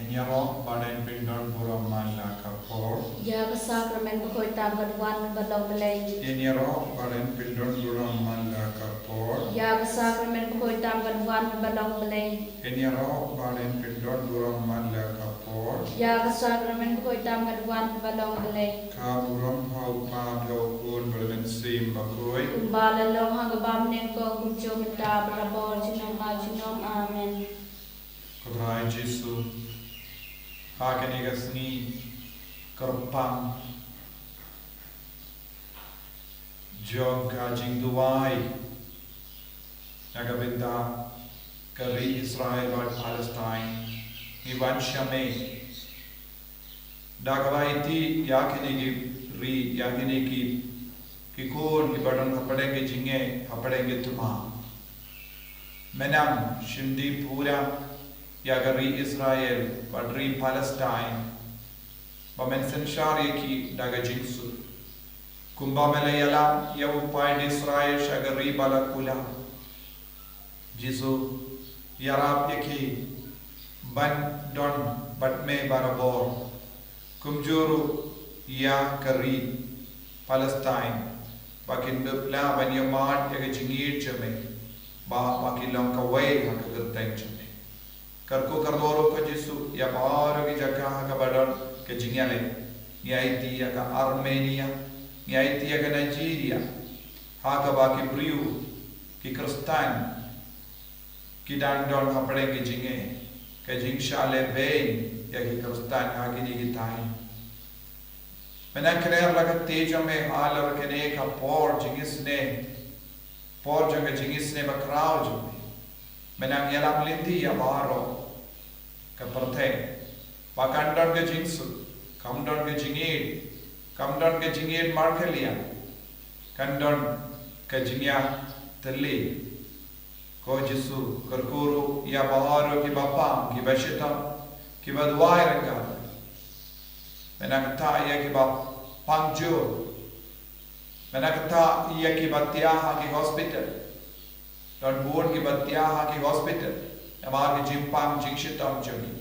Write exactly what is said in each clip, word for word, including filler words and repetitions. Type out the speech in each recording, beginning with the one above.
Ïaroh ba ren pyndon burom man la ka por. Ïa ka sakramen bakhuid tam kan wan ba long Blei. Ïaroh ba ren pyndon burom man la ka por. Ïa ka sakramen bakhuid tam kan wan ba long Blei. Ïaroh ba ren pyndon burom man la ka por. Ïa ka sakramen bakhuid tam kan wan ba long Blei. Ka burom ha u Kpa bad ha u Khun bad ha u Mynsiem Bakhuid. Kumba la long ha kaba mynnyngkong kumjuh mynta barabor junom la junom. Amen. Ko Trai Jisu, ha kane ka sngi kyrpang jong ka jingduwai na ka bynta ka ri Israel bad Palestine, ngi wan sha me da kaba ïeit ïa kine ki ri, ïa kine ki ki khun kiba don hapdeng ki jingeh, hapdeng ki thma. Me nang shim dih pura ïa ka ri Israel bad ri Palestine, ba men synshar ïa ki da ka jingsuk, kumba me la ïalam ïa u paid Israel sha ka ri ba la kular. Jisu, ïarap ïa ki ban don bad me barabor. Kumjuh ruh ïa ka ri Palestine, ba kin dup lah ban ïohmad ïa ka jingïeit jong me, ba ba ki long kawei ha ka kyrteng jong me. Kyrkhu kyrdoh ruh ko Jisu ïa baroh ki jaka ha kaba don ka jingïaleh. Ngi aiti ïa ka Armenia, ngi aiti ïa ka Nigeria, ha kaba ki briew, ki Khristan, ki dang don hapdeng ki jingeh, ka jingshah lehbeiñ ïa ki Khristan ha kine ki thaiñ. Me nang kner la ka kti jong me halor kane ka por jingisynei, por jong ka jingisynei bakhraw jong me. Me nang ïalam lynti ïa baroh ka pyrthei, ba kan don ka jingsuk, kam don ka jingïeit, kam don ka jingïeit markhylliang, kan don ka jingïatylli. Ko Jisu, kyrkhu ruh ïa baroh kiba pang, kiba shitom, kiba duwai ryngkat. Me nang kynthah ïa kiba pang jur. Me nang kynthah ïa kiba thiah ha ki hospital. Don bun kiba thiah ha ki hospital namar ki jingpang jingshitom jong ki.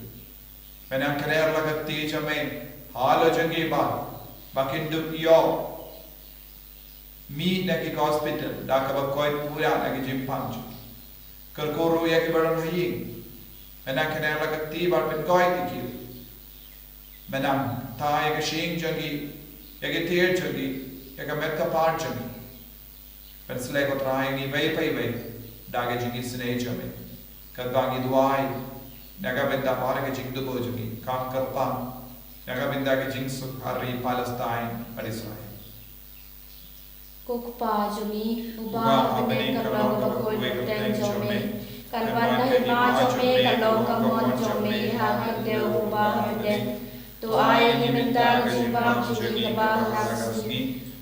Me nang kner la ka kti jong me halor jong ki, ba ba kin dup ïoh mih na ki hospital da kaba koit pura na ki jingpang jong ki. Kyrkhu ruh ïa kiba don ha ïing. Me nang kner la ka kti bad pynkoit ïa ki. Me nang kynthah ïa ka shyieng jong ki, ïa ki tiar jong ki, ïa ka met ka par jong ki. Pynsleh ko Trai ïa ngi iwei pa iwei da ka jingisynei jong me, katba ngi duwai na ka bynta baroh ka jingduwai jong ngi, kam kyrpang na ka bynta ka jingsuk ha ri Palestine bad Israel. Ko Kpa jong ngi uba ha bneng, ka long kaba khuid ka kyrteng jong me. Kan wan ka hima jong me, ka long ka mon jong me ha ka khyndew kumba ha bneng. To ai ïa ngi mynta ka jingbam jong ngi kaba ha ka sngi.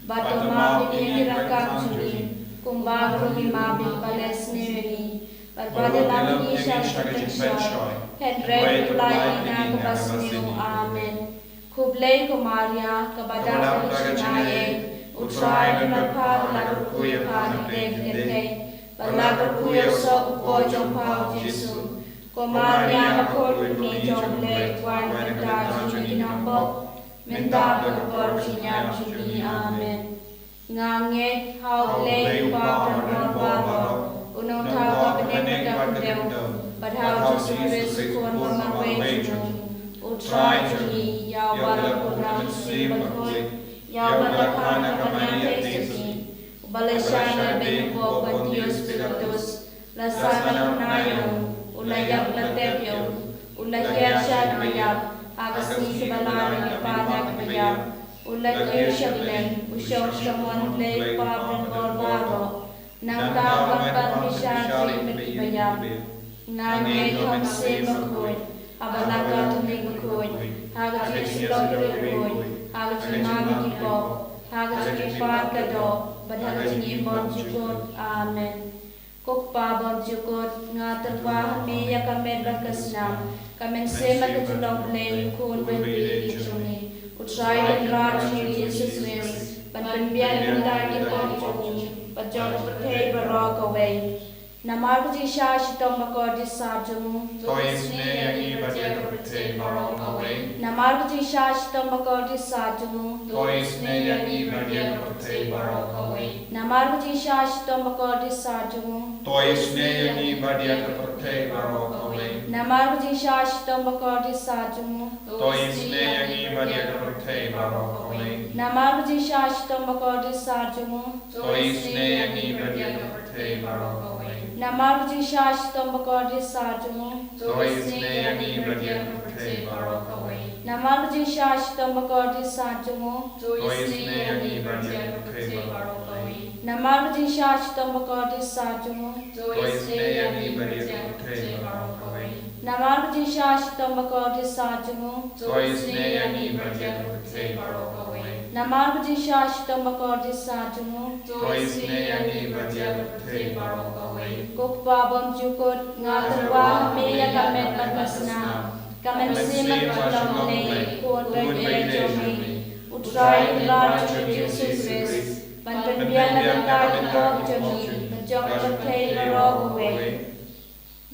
Bad to map ïa ngi ki ryngkat jong ngi, kumba ruh ngi map ïa kiba leh sniew ïa ngi. Bad wat ïalam ïa ngi sha ka jingpynshoi, hynrei to pyllait ïa ngi na kaba sniew. Amen. Khublei ko Maria, kaba dap da ka jingaiei, U Trai u don bad pha, ba la kyrkhu ïa pha na pdeng ki kynthei, ba la kyrkhu ïa u soh u kpoh jong pha u Jisu. Ko Maria bakhuid, Mei jong U Blei, pynban ka jong ngi ki nongpop, mynta bad ha ka por jingïap jong ngi. Amen. Nga ngeit ha U Blei U Kpa Uba don bor baroh, U Nongthaw ka bneng bad ka khyndew, bad ha U Jisu Khrist U Khun ba marwei jong U, U Trai jong ngi, ïa uba la kut na U Mynsiem Bakhuid, ïa uba la kha na ka Maria Theisotti, uba la shah lehbeiñ hapoh u Pontius Pilatus, la sahnarphna ïa u, u la ïap, la tep ïa u, u la hiar sha kiba ïap, ha ka sngi kaba lai u la pan na kiba ïap, u la kiew sha bneng, u shong sha ka mon U Blei U Kpa Uba don bor baroh. Nangta u wan pat ban bishar jingmut ïa kiba ïap. Nga ngeit ha U Mynsiem Bakhuid, ha ka Balang Katholik bakhuid, ha ka jingshlur riewkhuid, ha ka jingmap ïa ki pop, ha ka jingpyrkhat ka doh, bad ha ka jingim bymjukut. Amen. Ko Kpa bymjukut, nga tyrwa ha me ïa ka met bad ka snam, ka mynsiem bad ka jinglong Blei U Khun uba iwei jong me, U Trai Kynrad jong ngi U Jisu Khrist, ban pynbiang ïa ka bynta ki pop jong ngi bad jong ka pyrthei baroh kawei. Namar ka jingshah shitom bakordit sar jong u. To isynei ïa ngi bad ïa ka pyrthei baroh kawei. Namar ka jingshah shitom bakordit sar jong u. To isynei ïa ngi bad ïa ka pyrthei baroh kawei. Namar ka jingshah shitom bakordit sar jong u. To isynei ïa ngi bad ïa ka pyrthei baroh kawei. Namar ka jingshah shitom bakordit sar jong u. To isynei ïa ngi bad ïa ka pyrthei baroh kawei. Namar ka jingshah shitom bakordit sar jong u. To isynei ïa ngi bad ïa ka pyrthei baroh kawei. Namar ka jingshah shitom bakordit sar jong u. To isynei ïa ngi bad ïa ka pyrthei baroh kawei. Namar ka jingshah shitom bakordit sar jong u. To isynei ïa ngi bad ïa ka pyrthei baroh kawei. Namar ka jingshah shitom bakordit sar jong u. To isynei ïa ngi bad ïa ka pyrthei baroh kawei. Namar ka jingshah shitom bakordit sar jong u. To isynei ïa ngi bad ïa ka pyrthei baroh kawei. Namar ka jingshah shitom bakordit sar jong u. To isynei ïa ngi bad ïa ka pyrthei baroh kawei. Ko Kpa bymjukut, nga tyrwa ha me ïa ka met bad ka snam. Ka mynsiem bad ka jinglong, U Khun baieit jong me, U Trai Kynrad jong ngi Jisu Khrist, ban pynbiang na ka bynta ki pop jong ngi bad jong ka pyrthei baroh kawei.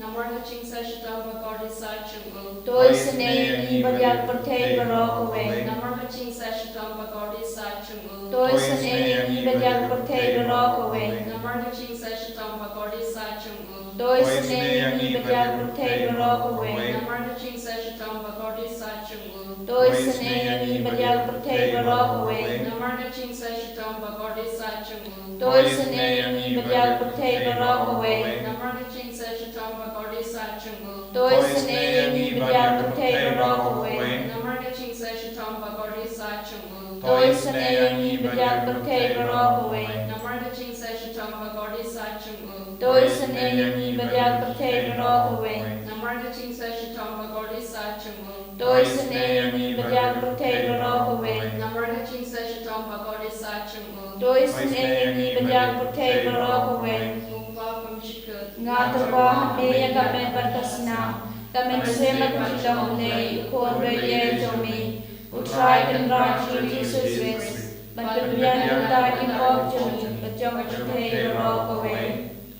Namar ka jingshah shitom bakordit sar jong u. To isynei ïa ngi bad ïa ka pyrthei baroh kawei. Namar ka jingshah shitom bakordit sar jong u. To isynei ïa ngi bad ïa ka pyrthei baroh kawei. Namar ka jingshah shitom bakordit sar jong u. To isynei ïa ngi bad ïa ka pyrthei baroh kawei. Namar ka jingshah shitom bakordit sar jong u. To isynei ïa ngi bad ïa ka pyrthei baroh kawei. Namar ka jingshah shitom bakordit sar jong u. To isynei ïa ngi bad ïa ka pyrthei baroh kawei. Namar ka jingshah shitom bakordit sar jong u. To isynei ïa ngi bad ïa ka pyrthei baroh kawei. Namar ka jingshah shitom bakordit sar jong u. To isynei ïa ngi bad ïa ka pyrthei baroh kawei. Namar ka jingshah shitom bakordit sar jong u. To isynei ïa ngi bad ïa ka pyrthei baroh kawei. Namar ka jingshah shitom bakordit sar jong u. To isynei ïa ngi bad ïa ka pyrthei baroh kawei. Namar ka jingshah shitom bakordit sar jong u. To isynei ïa ngi bad ïa ka pyrthei baroh kawei. Ko Kpa bymjukut, nga tyrwa ha me ïa ka met bad ka snam, ka mynsiem bad ka jinglong, U Khun baieit jong me, U Trai Kynrad jong ngi Jisu Khrist, ban pynbiang na ka bynta ki pop jong ngi bad jong ka pyrthei baroh kawei.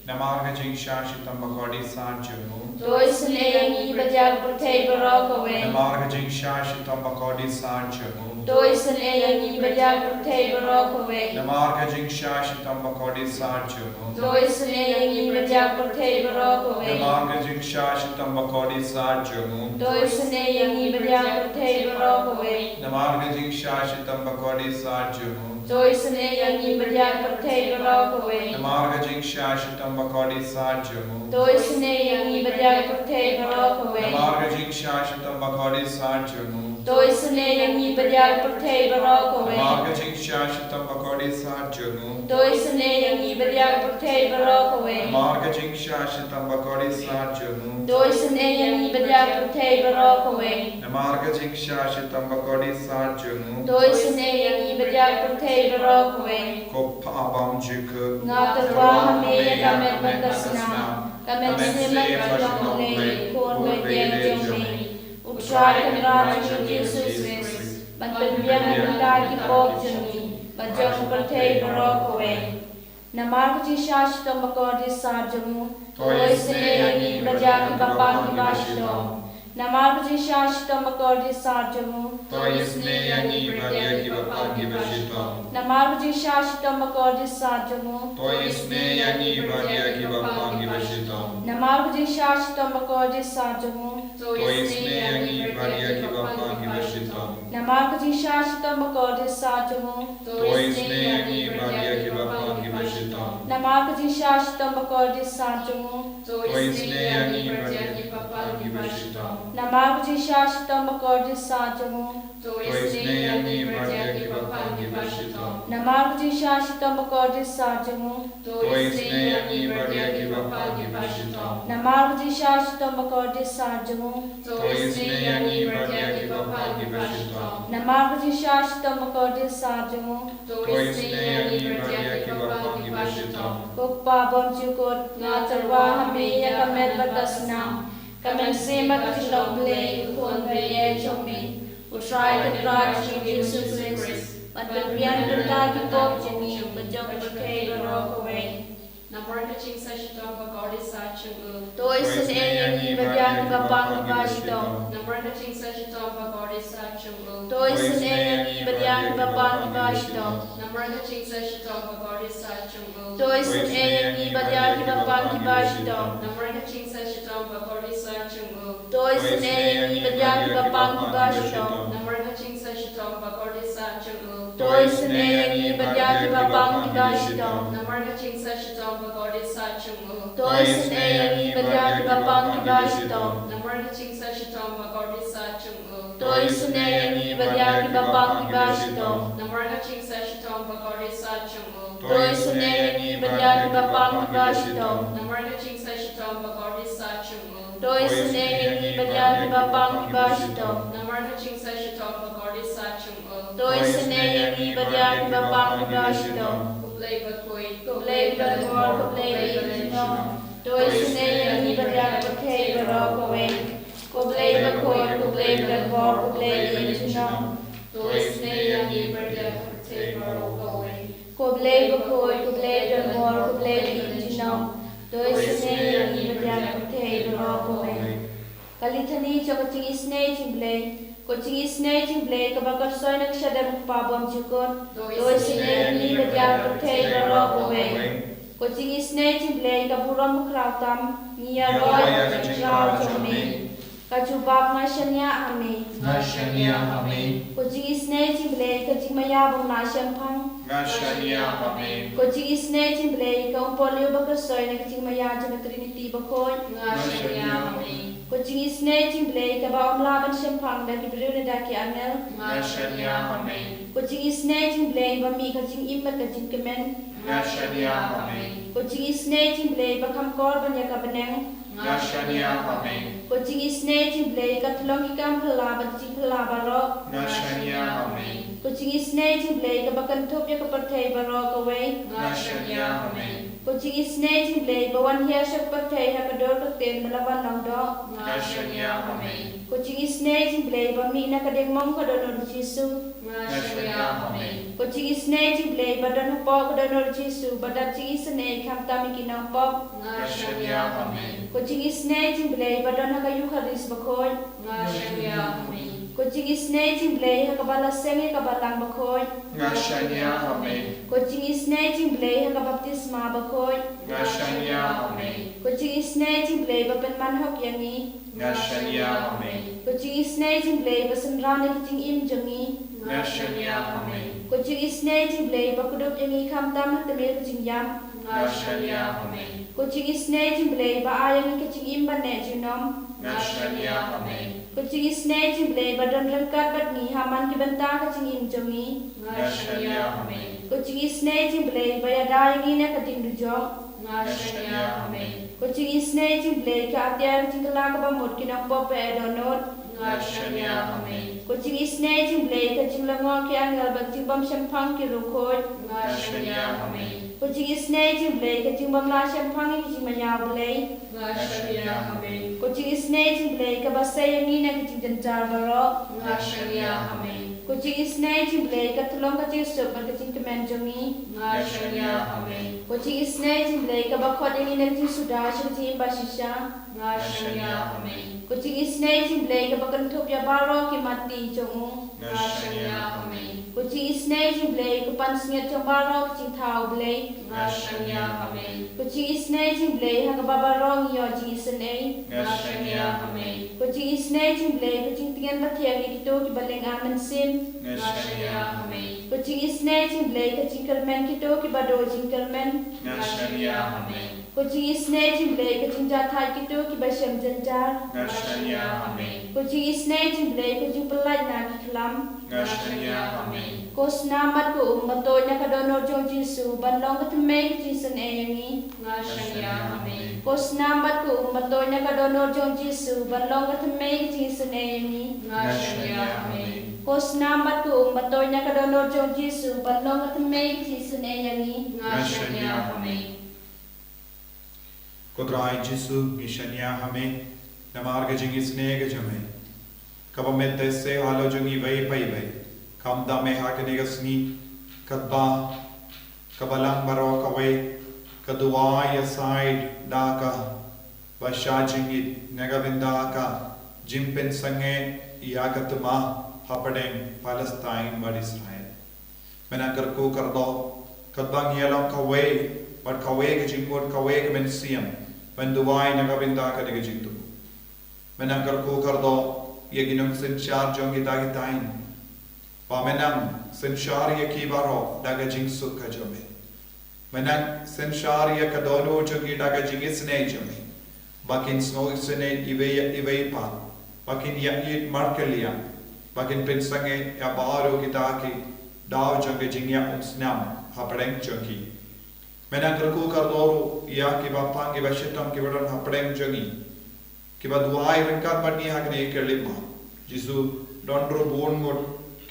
Namar ka jingshah shitom bakordit sar jong u. To isynei ïa ngi bad ïa ka pyrthei baroh kawei. Namar ka jingshah shitom bakordit sar jong u. To isynei ïa ngi bad ïa ka pyrthei baroh kawei. Namar ka jingshah shitom bakordit sar jong u. To isynei ïa ngi bad ïa ka pyrthei baroh kawei. Namar ka jingshah shitom bakordit sar jong u. To isynei ïa ngi bad ïa ka pyrthei baroh kawei. Namar ka jingshah shitom bakordit sar jong u. To isynei ïa ngi bad ïa ka pyrthei baroh kawei. Namar ka jingshah shitom bakordit sar jong u. To isynei ïa ngi bad ïa ka pyrthei baroh kawei. Namar ka jingshah shitom bakordit sar jong u. To isynei ïa ngi bad ïa ka pyrthei baroh kawei. Namar ka jingshah shitom bakordit sar jong u. To isynei ïa ngi bad ïa ka pyrthei baroh kawei. Namar ka jingshah shitom bakordit sar jong u. To isynei ïa ngi bad ïa ka pyrthei baroh kawei. Namar ka jingshah shitom bakordit sar jong u. To isynei ïa ngi bad ïa ka pyrthei baroh kawei. Ko Kpa bymjukut, nga tyrwa ha me ïa ka met bad ka snam, ka mynsiem bad ka jinglong, U Khun baieit jong me, U Trai Kynrad jong ngi Jisu Khrist, ban pynbiang na ka bynta ki pop jong ngi bad jong ka pyrthei baroh kawei. Namar ka jingshah shitom bakordit sar jong u. To isynei ïa ngi bad ïa kiba pang kiba shitom. Namar ka jingshah shitom bakordit sar jong u. To isynei ïa ngi bad ïa kiba pang kiba shitom. Namar ka jingshah shitom bakordit sar jong u. To isynei ïa ngi bad ïa kiba pang kiba shitom. Namar ka jingshah shitom bakordit sar jong u. To isynei ïa ngi bad ïa kiba pang kiba shitom. Namar ka jingshah shitom bakordit sar jong u. To isynei ïa ngi bad ïa kiba pang kiba shitom. Namar ka jingshah shitom bakordit sar jong u. To isynei ïa ngi bad ïa kiba pang kiba shitom. Namar ka jingshah shitom bakordit sar jong u. To isynei ïa ngi bad ïa kiba pang kiba shitom. Namar ka jingshah shitom bakordit sar jong u. To isynei ïa ngi bad ïa kiba pang kiba shitom. Namar ka jingshah shitom bakordit sar jong u. To isynei ïa ngi bad ïa kiba pang kiba shitom. Namar ka jingshah shitom bakordit sar jong u. To isynei ïa ngi bad ïa kiba pang kiba shitom. Ko Kpa bymjukut, nga tyrwa ha me ïa ka met bad ka snam, ka mynsiem bad ka jinglong, U Khun baieit jong me, U Trai Kynrad jong ngi Jisu Khrist, ban pynbiang na ka bynta ki pop jong ngi bad jong ka pyrthei baroh kawei. Namar ka jingsa shitom ba kordit sa jong u. To isynei ïa ngi bad ïa kiba pang kiba shitom. Namar ka jingsa shitom ba kordit sa jong u. To isynei ïa ngi bad ïa kiba pang kiba shitom. Namar ka jingsa shitom ba kordit sa jong u. To isynei ïa ngi bad ïa kiba pang kiba shitom. Namar ka jingsa shitom ba kordit sa jong u. To isynei ïa ngi bad ïa kiba pang kiba shitom. Namar ka jingsa shitom ba kordit sa jong u. To isynei ïa ngi bad ïa kiba pang kiba shitom. Namar ka jingsa shitom ba kordit sa jong u. To isynei ïa ngi bad ïa kiba pang kiba shitom. Namar ka jingsa shitom ba kordit sa jong u. To isynei ïa ngi bad ïa kiba pang kiba shitom. Namar ka jingsa shitom ba kordit sa jong u. To isynei ïa ngi bad ïa kiba pang kiba shitom. Namar ka jingsa shitom ba kordit sa jong u. To isynei ïa ngi bad ïa kiba pang kiba shitom. Namar ka jingsa shitom ba kordit sa jong u. To isynei ïa ngi bad ïa kiba pang kiba shitom. Ko Blei bakhuid, ko Blei badonbor, ko Blei baïeit junom. To isynei ïa ngi bad ïa ka pyrthei baroh kawei. Ko Blei bakhuid, ko Blei badonbor, ko Blei baïeit junom. To isynei ïa ngi bad ïa ka pyrthei baroh kawei. Ko Blei bakhuid, ko Blei badonbor, ko Blei baïeit junom. To isynei ïa ngi bad ïa ka pyrthei baroh kawei. Ka Litany jong ka jingisynei jong U Blei. Ko jingisynei jong U Blei kaba kyrshoi na ka shadem U Kpa bymjukut. To isynei ïa ngi bad ïa ka pyrthei baroh kawei. Ko jingisynei jong U Blei ka burom bakhraw tam, ngi ïaroh ïa ka jingkhraw jong me. Ka jubab: Nga shaniah ha me. Nga shaniah ha me. Ko jingisynei jong U Blei ka jingmaïa bym lah shemphang. Nga shaniah ha me. Ko jingisynei jong U Blei ka umpohliew ba kyrshoi na ka jingmaïa jong ka Trinity bakhuid. Nga shaniah ha me. Ko jingisynei jong U Blei kaba ym lah ban shemphang da ki briew ne da ki angel. Nga shaniah ha me. Ko jingisynei jong U Blei ba mih ka jingim bad ka jingkmen. Nga shaniah ha me. Ko jingisynei jong U Blei ba kham kor ban ïa ka bneng. Nga shaniah ha me. Ko jingisynei jong U Blei ka tyllong ki kam phylla bad ki jingphylla baroh. Nga shaniah ha me. Ko jingisynei jong U Blei kaba kynthup ïa ka pyrthei baroh kawei. Nga shaniah ha me. Ko jingisynei jong U Blei ba wan hiar sha ka pyrthei ha ka dur ka ktien ba la wan long doh. Nga shaniah ha me. Ko jingisynei jong U Blei ba mih na ka diengmong ka dohnud U Jisu. Nga shaniah ha me. Ko jingisynei jong U Blei ba don hapoh ka dohnud U Jisu ba dat jingisynei khamtam ïa ki nongpop. Nga shaniah ha me. Ko jingisynei jong U Blei ba don ha ka Eukharist bakhuid. Nga shaniah ha me. Ko jingisynei jong U Blei ha kaba la seng ïa ka balang bakhuid. Nga shaniah ha me. Ko jingisynei jong U Blei ha ka baptisma bakhuid. Nga shaniah ha me. Ko jingisynei jong U Blei ba pynman hok ïa ngi. Nga shaniah ha me. Ko jingisynei jong U Blei ba synran ïa ka jingim jong ngi. Nga shaniah ha me. Ko jingisynei jong U Blei ba kdup ïa ngi khamtam ha tmier ka jingïap. Nga shaniah ha me. Ko jingisynei jong U Blei ba ai ïa ngi ka jingim ban neh junom. Nga shaniah ha me. Ko jingisynei jong U Blei ba don ryngkat bad ngi ha man ki bynta ka jingim jong ngi. Nga shaniah ha me. Ko jingisynei jong U Blei ba ïada ïa ngi na ka ding dujok. Nga shaniah ha me. Ko jingisynei jong U Blei ka atiar ka jingkylla kaba mut ki nongpop ba eh dohnud. Nga shaniah ha me. Ko jingisynei jong U Blei ka jinglyngngoh ki angel bad ka jingbymshemphang ki riewkhuid. Nga shaniah ha me. Ko jingisynei jong U Blei ka jingbymlah shemphang ïa ka jingmaïa U Blei. Nga shaniah ha me. Ko jingisynei jong U Blei kaba sei ïa ngi na ka jingjynjar baroh. Nga shaniah ha me. Ko jingisynei jong U Blei ka tyllong ka jingsuk bad ka jingkmen jong ngi. Nga shaniah ha me. Ko jingisynei jong U Blei kaba khot ïa ngi na ka jingsuda sha ka jingim bashisha. Nga shaniah ha me. Ko jingisynei jong U Blei kaba kynthup ïa baroh ki matti jong u. Nga shaniah ha me. Ko jingisynei jong U Blei ka pansngiat jong baroh ki jingthaw U Blei. Nga shaniah ha me. Ko jingisynei jong U Blei ha kaba baroh ngi ïoh jingisynei. Nga shaniah ha me. Ko jingisynei jong U Blei ka jingtngen bathiang ïa kito kiba lynga mynsiem. Nga shaniah ha me. Ko jingisynei jong U Blei ka jingkyrmen kito kiba duh jingkyrmen. Nga shaniah ha me. Ko jingisynei jong U Blei ka jingjahthait kito kiba shem jynjar. Nga shaniah ha me. Ko jingisynei jong U Blei ka jingpyllait na ki khlam. Nga shaniah ha me. Ko snam bad ko um ba tuid na ka dohnud jong U Jisu ban long ka thymmei ka jingisynei ïa ngi. Nga shaniah ha me. Ko snam bad ko um ba tuid na ka dohnud jong U Jisu ban long ka thymmei ka jingisynei ïa ngi. Nga shaniah ha me. Ko snam bad ko um ba tuid na ka dohnud jong U Jisu ban long ka thymmei ka jingisynei ïa ngi. Nga shaniah ha me. Ko Trai Jisu, ngi shaniah ha me namar ka jingisynei ka jong me, kaba me te se halor jong ngi iwei pa iwei, khamtam eh ha kane ka sngi, katba ka balang baroh kawei Ka duwai ïasaid da kaba shah jingïeit na ka bynta ka jingpynsangeh ïa ka thma hapdeng Palestine bad Israel. Men nang kyrkhu kyrdoh katba ngi ïalong kawei bad kawei ka jingmut, kawei ka mynsiem, ban duwai na ka bynta kane ka jingthmu. Men nang kyrkhu kyrdoh ïa ki nongsynshar jong kita ki thaiñ, ba men nang synshar ïa ki baroh da ka jingsuk ka jong me. Men nang synshar ïa ka dohnud jong ki da ka jingisynei jong me, ba kin sngew isynei iwei ïa iwei pat, ba kin ïa ïeit markylliang, ba kin pynsangeh ïa baroh kita ki daw jong ka jingïaid umsnam hapdeng jong ki. Men nang kyrkhu kyrdoh ruh ïa kiba pang kiba shitom kiba don hapdeng jong ngi, kiba duwai ryngkat bad ngi ha kane ka lima. Jisu, don ruh bun ngut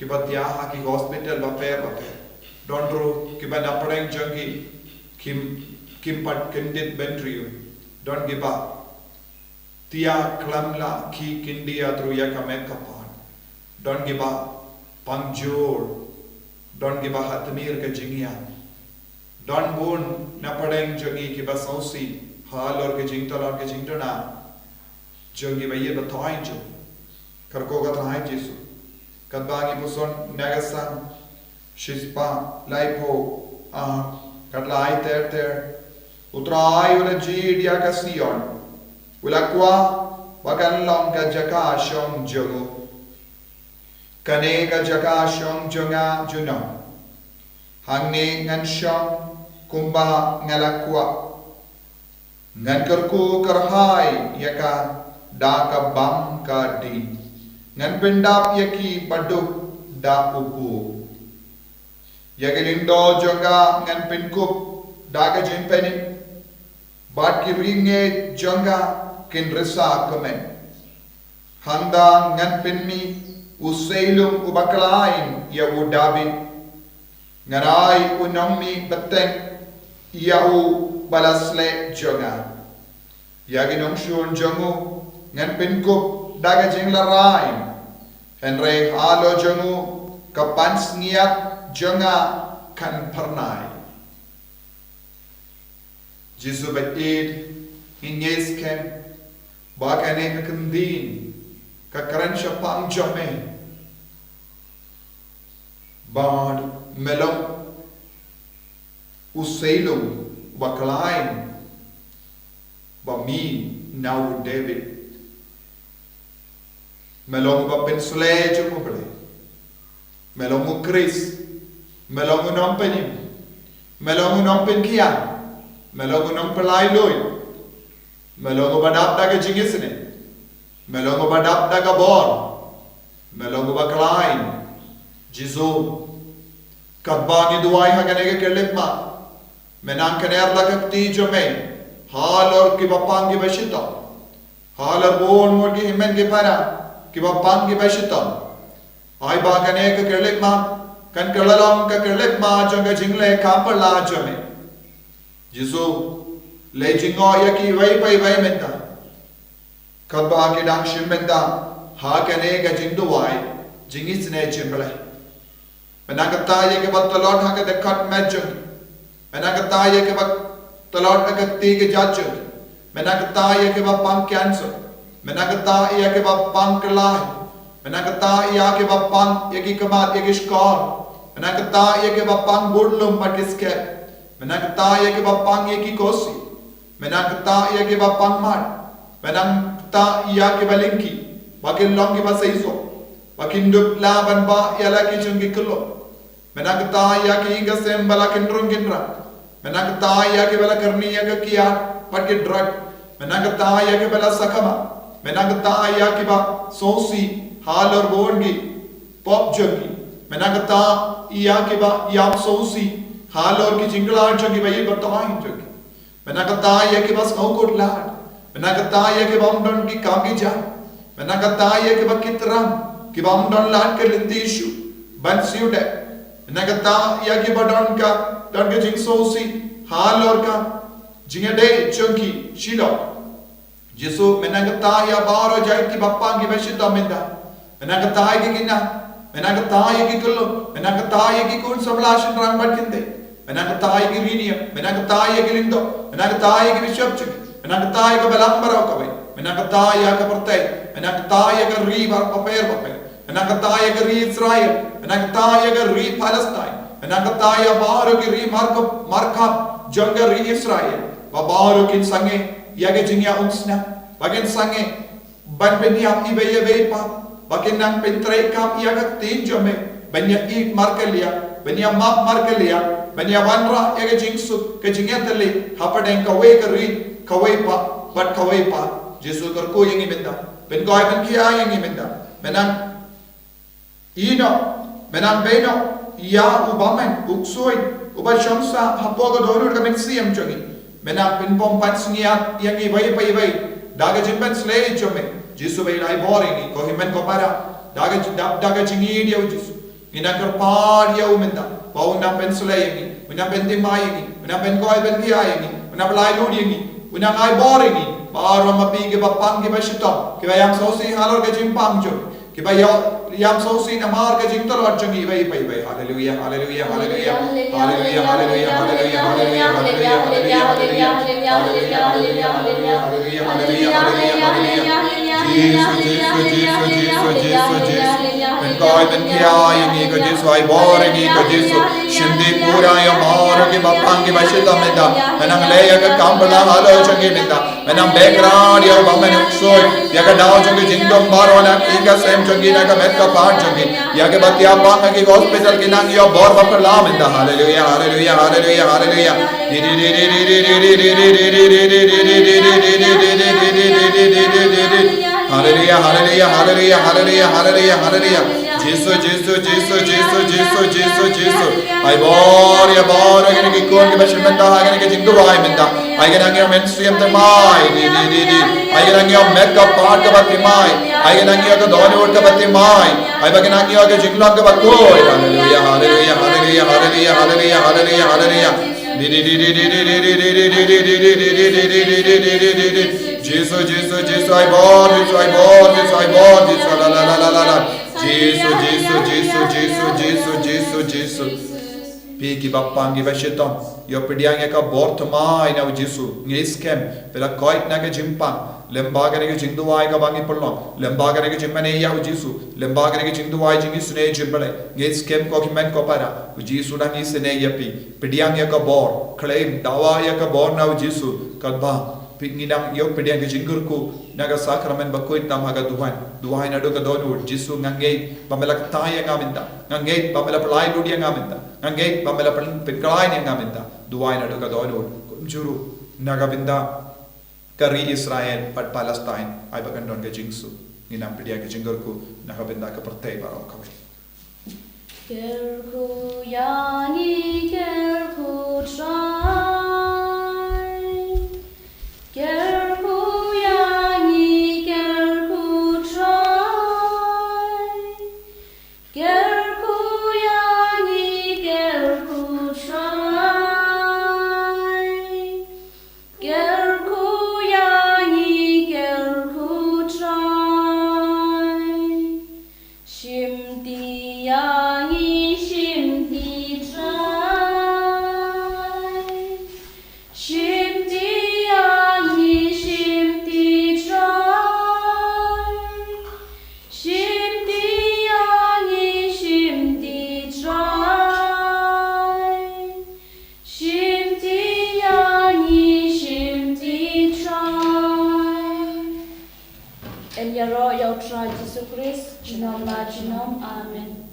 kiba thiah ha ki hospital bapher bapher. Don ruh kiba na pdeng jong ki kim, kim pat kyndit bynriew. Don kiba thiah khlem lah khie khyndiat ruh ïa ka met ka phad. Don kiba pang jur. Don kiba ha tmier ka jingïap. Don bun na pdeng jong ngi kiba sngewsih halor ka jingtlot ka jingduna jong kiba ïeit ba thaiñ jong. Kyrkhu ka thaiñ Jisu. Katba ngi puson na ka Salm shispah laiphew ar, ka la ai ter ter: U Trai u la jied ïa ka Sion, u la kwah ba kan long ka jaka shong jong u. Kane ka jaka shong jong nga junom. Hangne ngan shong kumba nga la kwah. Ngan kyrkhu kyrhai ïa ka da ka bam ka dih. Ngan pyndap ïa ki baduk da u buh. Ïa ki lyngdoh jong nga ngan pynkup da ka jingpynim, bad ki ri ngeit jong nga kin risa kmen. Hangta ngan pynmih u seilung uba khlaiñ ïa u Dabid. Ngan ai u nongmih bteng ïa u ba la sleh jong nga. Ïa ki nongshun jong u ngan pynkup da ka jinglarai. Hynrei halor jong u ka pansngiat jong nga kan phyrnai. Jisu ba ïeit, ngi ngeit skhem ba kane ka ktien ka kren shaphang jong me. Bad me long u seilung ba khlaiñ ba mih na u Dabid. Me long uba pynsleh jong u Blei. Me long u Khrist. Me long u nongpynim. Me long u nongpynkhiah. Me long u nongpynlait luid. Me long uba dap da ka jingisynei. Me long uba dap da ka bor. Me long uba khlaiñ. Jisu, katba ngi duwai ha kane ka khyllipmat, men nang kner la ka kti jong me halor kiba pang kiba shitom. Halor bun ngut ki hynmen ki para kiba pang kiba shitom. Ai ba kane ka khyllipmat kan kylla long ka khyllipmat jong ka jingleh kham pala jong me. Jisu, leh jingngeit ïa kiwei pa kiwei mynta. Katba ki dang shim bynta ha kane ka jingduwai jingisynei jong U Blei. Men nang kata ïa kiba tlot ha ka dkhot met jong ki. Men nang kata ïa kiba tlot ha ka kti ka jait jong ki. Men nang kata ïa kiba pang cancer. Men nang kata ïa kiba pang kyllai. Men nang kata ïa kiba pang ïa ki khmat ïa ki shkor. Men nang kata ïa kiba pang bun lum bad ki skep. Men nang kata ïa kiba pang ïa ki khohsiew. Men nang kata ïa kiba pang mat. Men nang kata ïa kiba lyngkhi ba kin long kiba seisoh, ba kin dup lah ban bah ïa la ki jong ki kyllon. Men nang kata ïa ki ïing ki sem ba la kin rung kin rah. Men nang kata ïa kiba la kyrni ïa ka kiad bad ki drug. Men nang kata ïa kiba la sakma. Men nang kata ïa kiba sngewsih halor bun ki pop jong ki. Men nang kata ïa kiba ïam sngewsih halor ki jingkhlaiñ jong ki ba ïeit ba thaiñ jong ki. Men nang kata ïa kiba sngewkhuslai. Men nang kata ïa kiba ym don ki kam ki jam. Men nang kata ïa kiba kit ram, kiba ym don lad ka lynti shuh ban siew dep. Men nang kata ïa kiba don ka, don ka jingsngewsih halor ka jingïadei jong ki shilor. Jisu, men nang kata ïa baroh jait kiba pang kiba shitom mynta. Men nang kata ïa ki khynnah. Men nang kata ïa ki khyllung. Men nang kata ïa ki khun samla shynrang bad kynthei. Me nang kata ïa ki ri niam, me nang kata ïa ki lyngdoh, me nang kata ïa ki bishop jong ngi, me nang kata ïa ka Balang Baroh kawei, me nang kata ïa ka pyrthei, me nang kata ïa ka ri bapher bapher, me nang kata ïa ka ri Israel, me nang kata ïa ka ri Palestine, me nang kata ïa baroh ki ri markhap, markhap jong ka ri Israel, ba baroh kin sangeh ïa ka jingïaumsnam, ba kin sangeh ban pynïap iwei ïa iwei pat, ba kin nang pyntreikam ïa ka ktien jong me, ban ïa ïeit markylliang, ban ïa map markylliang, ban ïa wanrah ïa ka jingsuk, ka jingïatylli hapdeng kawei ka ri, kawei pat bad kawei pat. Jisu kyrkhu ïa ngi mynta, pynkoit pynkhia ïa ngi mynta. Me nang ïehnoh, me nang beiñnoh ïa u bymman, u ksuid, uba shong sah hapoh ka dohnud ka mynsiem jong ngi. Me nang pynpom pansngiat ïa ngi iwei pa iwei da ka jingpynslei jong me. Jisu, ba ïa ai bor ïa ngi, ko hynmen ko para, da ka ji-, da, da ka jingïeit ïa u Jisu, ngi nang kyrpad ïa u mynta ba un nang pynslei ïa ngi, un nang pynthymmai ïa ngi, un nang pynkoit pynkhia ïa ngi, un nang pyllait lut ïa ngi, un nang ai bor ïa ngi baroh ma phi, kiba pang kiba shitom, kiba ïam sngewsih halor ka jingpang jong, kiba ïa-, ïam sngewsih namar ka jingtlot jong ngi iwei pa iwei. Haleluia, haleluia, haleluia. Haleluia, haleluia, haleluia, haleluia, haleluia, haleluia, haleluia, haleluia, haleluia, haleluia, haleluia, haleluia, haleluia. Jisu, Jisu, Jisu, Jisu, Jisu, Jisu. Pynkoit pynkhia ïa ngi ko Jisu, ai bor ïa ngi ko Jisu. Shim dih pura ïa baroh kiba pang kiba shitom mynta. Me nang leh ïa ka kam pynlong halor jong ngi mynta. Me nang beh krat ïa u bymman, u ksuid, ïa ka daw jong ka jingdum baroh na ka ïing ka sem jong ngi, na ka met ka phad jong ngi. Ïa kiba thiah bang ha ki hospital, ki nang ïoh bor ba phylla mynta. Haleluia, haleluia, haleluia, haleluia. Haleluia, haleluia, haleluia, haleluia, haleluia, haleluia. Jisu, Jisu, Jisu, Jisu, Jisu, Jisu, Jisu. Ai bor ïa baroh kine ki khun kiba shim bynta ha kane ka jingduwai mynta. Ai ka nang ïoh mynsiem thymmai, di, di, di, di. Ai ka nang ïoh met ka phad kaba thymmai. Ai ka nang ïoh ka dohnud kaba thymmai. Ai ba ka nang ïoh ka jinglong kaba khuid. Haleluia, haleluia, haleluia, haleluia, haleluia, haleluia, haleluia. Di, di, di, di. Jisu, Jisu, Jisu, ai bor, Jisu, ai bor, Jisu, ai bor, Jisu, la, la, la, la, la, la. Jisu, Jisu, Jisu, Jisu, Jisu, Jisu, Jisu. Phi kiba pang kiba shitom, ïoh pdiang ïa ka bor thymmai na u Jisu. Ngi skhem phi la koit na ka jingpang lyngba kane ka jingduwai kaba ngi pynlong, lyngba kane ka jingmane ïa u Jisu, lyngba kane ka jingduwai jingisynei jong U Blei. Ngi skhem ko hynmen ko para, u Jisu u dang isynei ïa phi. Pdiang ïa ka bor, claim, dawa ïa ka bor na u Jisu, katba phi, ngi nang ïoh pdiang ka jingkyrkhu na ka sakramen bakhuid tam ha ka duwan. Duwai naduh ka dohnud: Jisu, nga ngeit ba me la kta ïa nga mynta. Nga ngeit ba me la pyllait lut ïa nga mynta. Nga ngeit ba me la pyn-, pynkhlaiñ ïa nga mynta. Duwai naduh ka dohnud. Kumjuh ruh na ka bynta ka ri Israel bad Palestine, ai ba kan don ka jingsuk. Ngi nang pdiang ka jingkyrkhu na ka bynta ka pyrthei baroh kawei. Kyrkhu ïa ngi, kyrkhu Trai. Kyrkhu ïa ngi, kyrkhu Trai. Kyrkhu ïa ngi, kyrkhu Trai. Kyrkhu ïa ngi, kyrkhu Trai. Shimti ïa ngi, shimti Trai. Shimti ïa ngi, shimti Trai. Shimti ïa ngi, shimti Trai. Shimti ïa ngi, shimti Trai. Yn ïaroh ïa U Trai Jisu Khrist junom la junom. Amen.